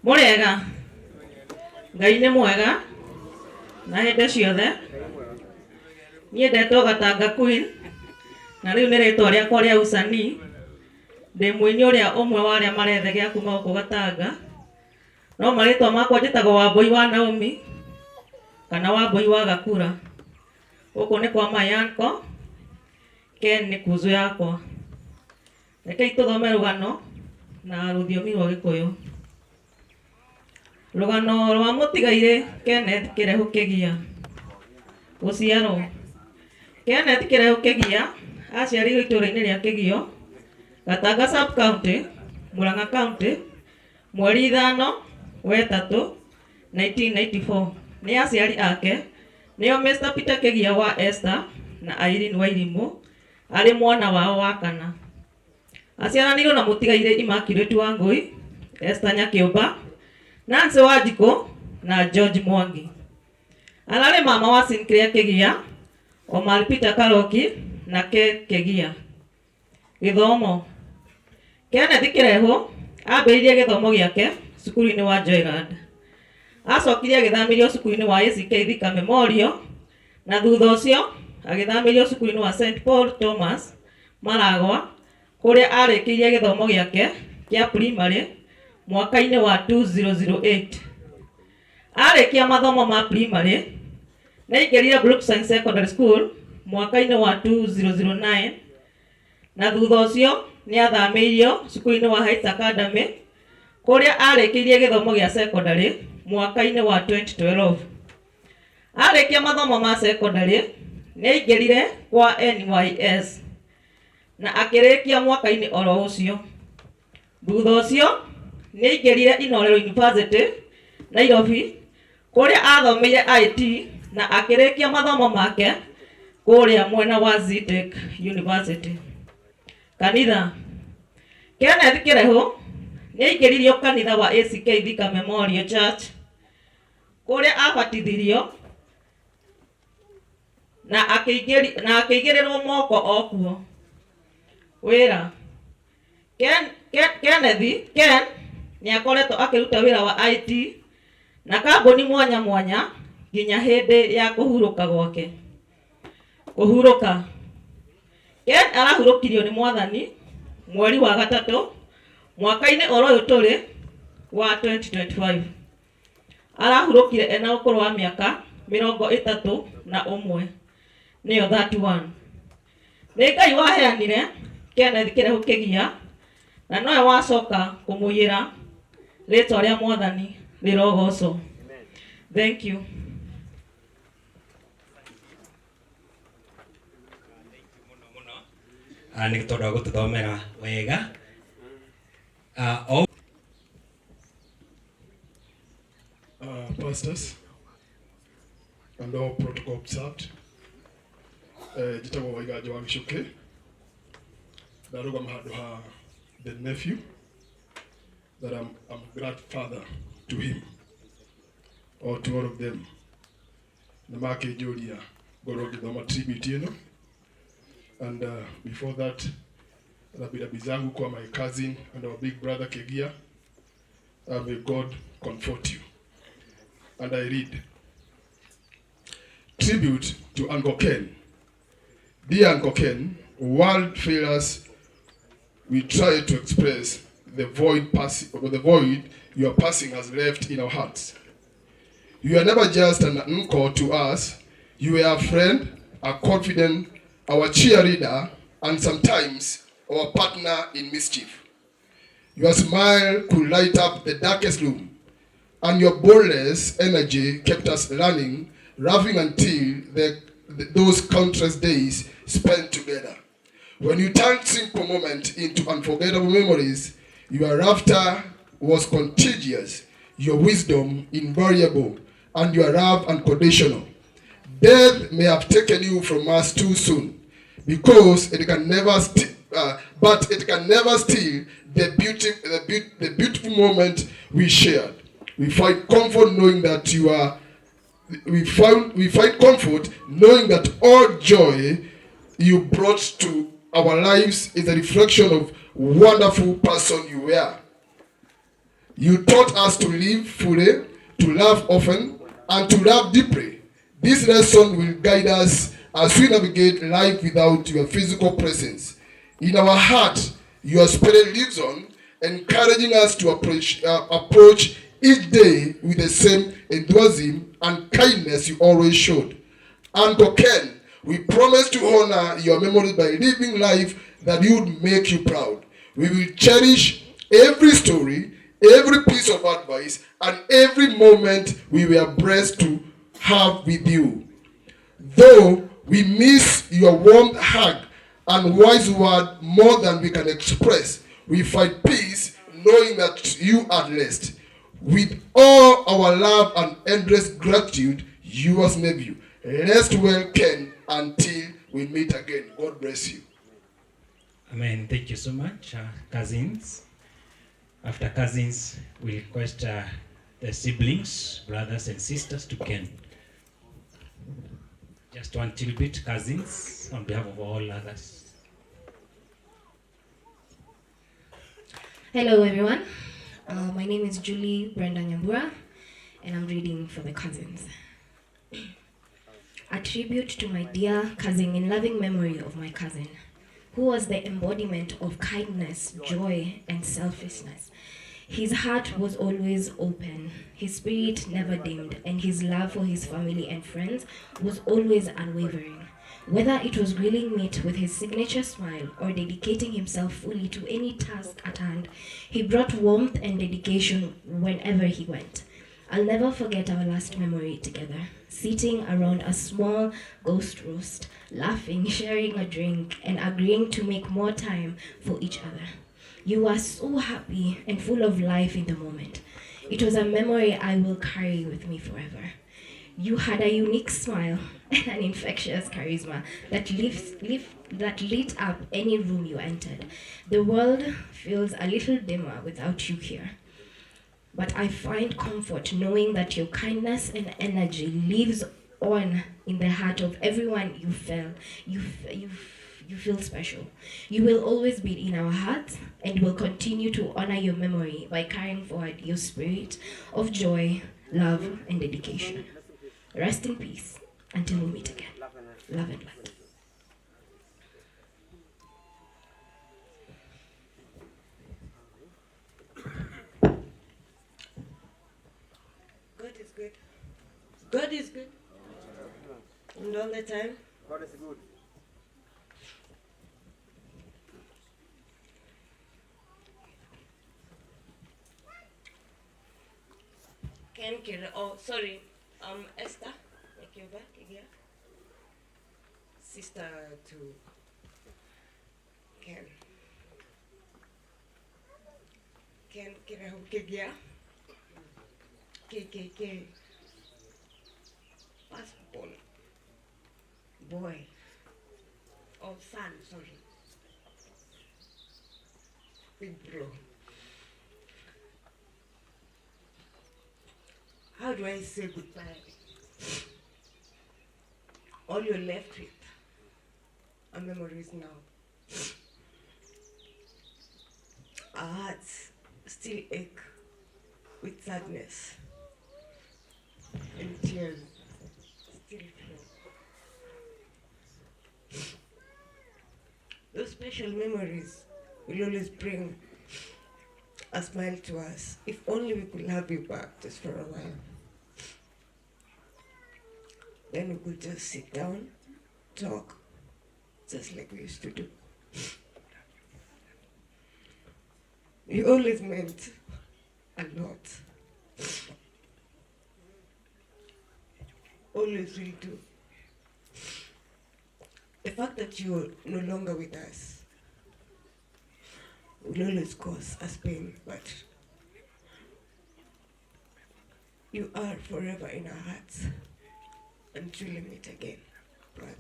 Mũrĩega? Ngai nĩ mwega na hĩndĩ ciothe. Niĩ ndetwo Gatanga Queen na rĩu nĩ rĩtwa rĩakwa rĩa usanii. Ndĩ mũini ũrĩa ũmwe wa arĩa marethegea kuma gũkũ Gatanga. No marĩtwa makwa njĩtagwo Wambũi wa Naomi kana Wambũi wa Gakura. Gũkũ nĩ kwa my uncle Ken nĩ kuzũ yakwa. Rekei tũthome rũgano na rũthiomi rwa Gĩkũyũ. Rũgano rwa mũtigairĩ Kenneth Kĩrehũ Kĩgia. Gũciarwo. Kenneth Kĩrehũ Kĩgia aciarĩirwo itũũra-inĩ rĩa Kĩgio, Gatanga Sub County, Murang'a County, mweri 5 wetatũ 1994 nĩ aciari ake nĩo Mr Peter Kĩgia wa Esther na Irene Wairimũ arĩ mwana wao wa kana. Aciaranĩirwo na mũtigairĩ Immaculate Wangũi, Esther Nyakĩũmba, Nancy Wanjikũ na George Mwangi. Ararĩ mama wa Sinclair Kĩgia, Omar Peter Karoki na Ken Kĩgia. Gĩthomo. Kenneth Kĩrehũ ambĩrĩirie gĩthomo gĩake cukuru-inĩ wa Joyland. Acokire agĩthamĩrio cukuru-inĩ wa ACK Thika Memorial na thutha ũcio agĩthamĩrio cukuru-inĩ wa St Paul Thomas Maragwa kũrĩa arĩkĩirie gĩthomo gĩake kĩa primary mwaka-inĩ wa 2008. Arĩkia mathomo ma primary nĩ aingĩrire Brookside Secondary School mwaka-inĩ wa 2009 na thutha ũcio nĩ athamĩirio cukuru-inĩ wa Heights Academy kũrĩa arĩkĩirie gĩthomo gĩa secondary mwaka-inĩ wa 2012. Arĩkia mathomo ma secondary nĩ aingĩrire kwa NYS na akĩrĩkia mwaka-inĩ oro ũcio. Thutha ũcio nĩ aingĩrire Inoorero University, Nairobi kũrĩa athomeire IT na akĩrĩkia mathomo make kũrĩa mwena wa Zetech University. Kanitha. Kenneth Kĩrehũ nĩ aingĩririo kanitha wa ACK Thika Memorial Church kũrĩa abatithirio na akĩigĩrĩrwo moko o kuo. Wĩra. Ken, Ken, Kenneth, Ken nĩ akoretwo akĩruta wĩra wa IT na kambuni mwanya mwanya nginya hĩndĩ ya kũhurũka gwake. Kũhurũka. Ken arahurũkirio nĩ mwathani mweri wa gatatũ mwaka-inĩ oro ũyũ tũrĩ wa 2025. Arahurũkire ena ũkũrũ wa mĩaka 31 nĩyo 31. Nĩ Ngai waheanire Kenneth Kĩrehũ Kĩgia na nowe wacoka kũmũiyĩra rĩtwa rĩa mwathani rĩrogocwo. Thank you. Ah, nĩ tondũ wa gũtũthomera wega. Ah, o Pastors and all protocol observed. Njĩtagwo Waiganjo wa Gĩcũkĩ, ndarũgama handũ ha the nephew that I'm grandfather to him or to all of them. Na makĩnjũria ngorwo ngĩthoma tribute ĩno and before that rambirambi zangu kwa my cousin and our big brother Kegia. May God comfort you. And I read Tribute to Uncle Ken. Dear Uncle Ken, world failures we try to express the void pass, the void your passing has left in our hearts. You are never just an uncle to us. You are a friend, a confidant, our cheerleader, and sometimes our partner in mischief. Your smile could light up the darkest room, and your boldness energy kept us running, laughing until those countless days spent together. When you turned simple moments into unforgettable memories, your laughter was contagious, your wisdom invariable, and your love unconditional. Death may have taken you from us too soon, because it can never but it can never steal the beautiful moment we shared. We find comfort knowing that you are. We found we find comfort knowing that all joy you brought to our lives is a reflection of wonderful person you were. You taught us to live fully, to love often, and to love deeply. This lesson will guide us as we navigate life without your physical presence. In our heart, your spirit lives on, encouraging us to approach each day with the same enthusiasm and kindness you always showed. Uncle Ken, we promise to honor your memory by living life that would make you proud. We will cherish every story, every piece of advice, and every moment we were blessed to have with you. Though we miss your warm hug and wise word more than we can express, we find peace knowing that you are blessed. With all our love and endless gratitude, yours nephew. Rest well, Ken, until we meet again. God bless you. Amen. Thank you so much, cousins. After cousins, we request the siblings, brothers and sisters to Ken. Just one little bit, cousins, on behalf of all others. Hello, everyone. My name is Julie Brenda Nyambura, and I'm reading for the cousins. A tribute to my dear cousin in loving memory of my cousin, who was the embodiment of kindness, joy, and selflessness. His heart was always open, his spirit never dimmed, and his love for his family and friends was always unwavering. Whether it was grilling meat with his signature smile or dedicating himself fully to any task at hand, he brought warmth and dedication whenever he went. I'll never forget our last memory together, sitting around a small ghost roast, laughing, sharing a drink, and agreeing to make more time for each other. You were so happy and full of life in the moment. It was a memory I will carry with me forever. You had a unique smile and an infectious charisma that lit up any room you entered. The world feels a little dimmer without you here. But I find comfort knowing that your kindness and energy lives on in the heart of everyone you feel. You feel special. You will always be in our hearts and will continue to honor your memory by carrying forward your spirit of joy, love, and dedication. Rest in peace until we meet again. Love and light. God is good. God is good. And all the time. God is good. Ken Kire, oh, sorry. Esther, Nyakiuba, Kigia, sister to Ken. Ken Kirehu Kigia, KKK, firstborn boy, oh son, sorry, big bro. How do I say goodbye? All you're left with are memories now. Our hearts still ache with sadness and tears still flow. Those special memories will always bring a smile to us. If only we could have you back just for a while. Then we could just sit down, talk, just like we used to do. You always meant a lot. Always will do. The fact that you're no longer with us will always cause us pain, but you are forever in our hearts until we meet again, brother.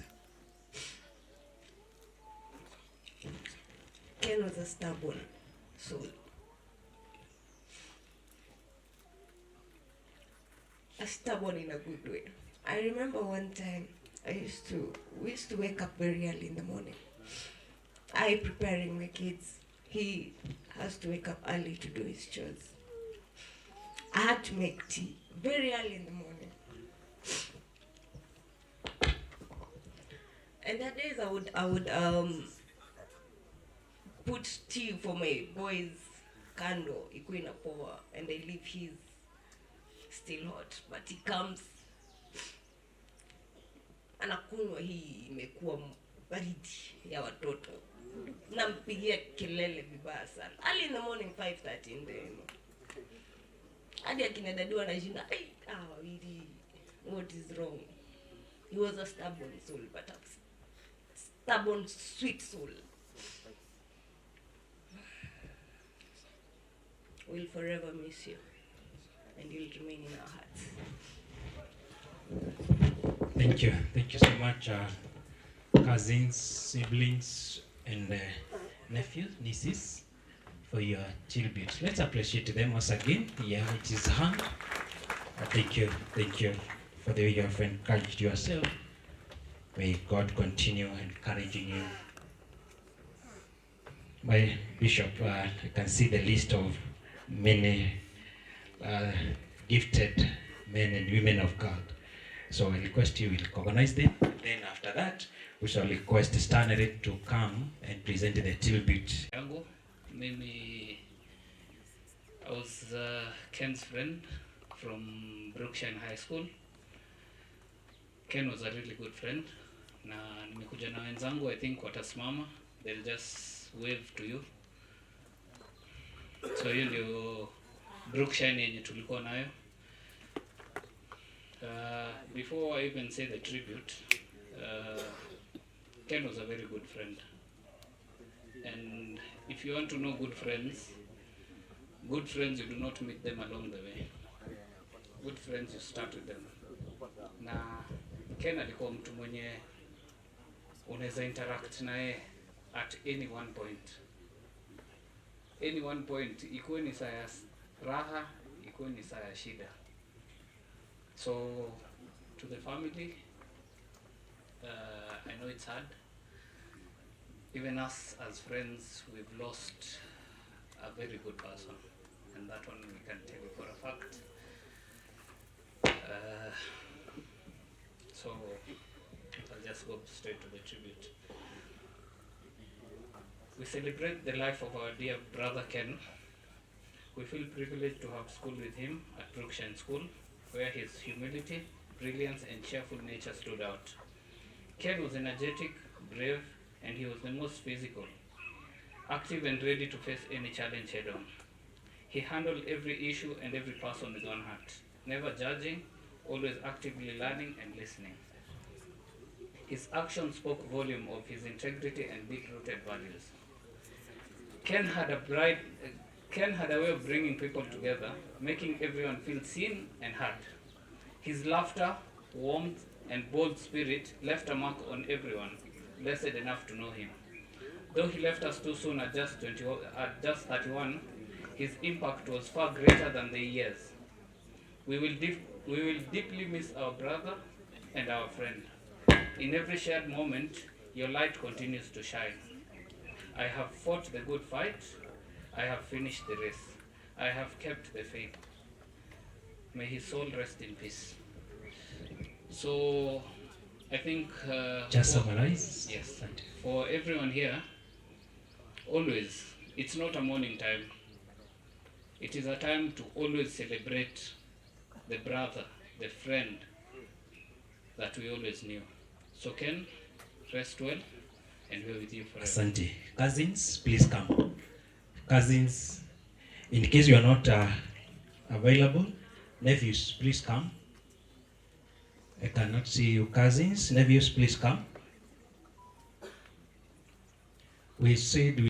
Ken was a stubborn soul. A stubborn in a good way. I remember one time we used to wake up very early in the morning. I preparing my kids. He has to wake up early to do his chores. had to make tea very early in the morning. And that days I would put tea for my boys kando ikuwe inapoa, and I leave his still hot, but he comes, anakunywa hii imekuwa baridi ya watoto. Nampigia kelele vibaya sana early in the morning, 5:30 in the morning, hadi akina daddy wanashinda, "Ai, hawa wawili, what is wrong?" He was a stubborn soul, but a stubborn sweet soul. We'll forever miss you and you'll remain in our hearts. Thank you. Thank you so much, cousins, siblings, and nephews, nieces, for your tribute. Let's appreciate them once again. Yeah, it is hand. Thank you. Thank you for the way you have encouraged yourself. May God continue encouraging you. My bishop, I can see the list of many gifted men and women of God. So I request you will recognize them. Then after that, we shall request Stanley to come and present the tribute. Yangu mimi, I was Ken's friend from Brookshine High School. Ken was a really good friend, na nimekuja na wenzangu. I think watasimama, they'll just wave to you. So hiyo ndio Brookshine yenye tulikuwa nayo. Before I even say the tribute, Ken was a very good friend. And if you want to know good friends, you do not meet them along the way. Good friends, you start with them. Na Ken alikuwa mtu mwenye unaweza interact naye at any one point. Any one point, ikuwe ni saa ya raha, ikuwe ni saa ya shida. So to the family, I know it's hard. Even us as friends, we've lost a very good person, and that one we can tell you for a fact. So I'll just go straight to the tribute. We celebrate the life of our dear brother Ken. We feel privileged to have schooled with him at Brookshine School, where his humility, brilliance, and cheerful nature stood out. Ken was energetic, brave, and he was the most physical, active and ready to face any challenge head on. He handled every issue and every person with one heart, never judging, always actively learning and listening. His actions spoke volume of his integrity and deep-rooted values. Ken had a way of bringing people together, making everyone feel seen and heard. His laughter, warmth, and bold spirit left a mark on everyone blessed enough to know him. Though he left us too soon at just 20, at just 31, his impact was far greater than the years. We will deeply miss our brother and our friend. In every shared moment, your light continues to shine. I have fought the good fight. I have finished the race. I have kept the faith. May his soul rest in peace. So, I think Just summarize. Yes. Asante. For everyone here, always, it's not a mourning time. It is a time to always celebrate the brother, the friend that we always knew. So Ken, rest well, and we're with you forever. Asante. Cousins, please come. Cousins, in case you are not available, nephews, please come. I cannot see you, cousins. Nephews, please come. We said we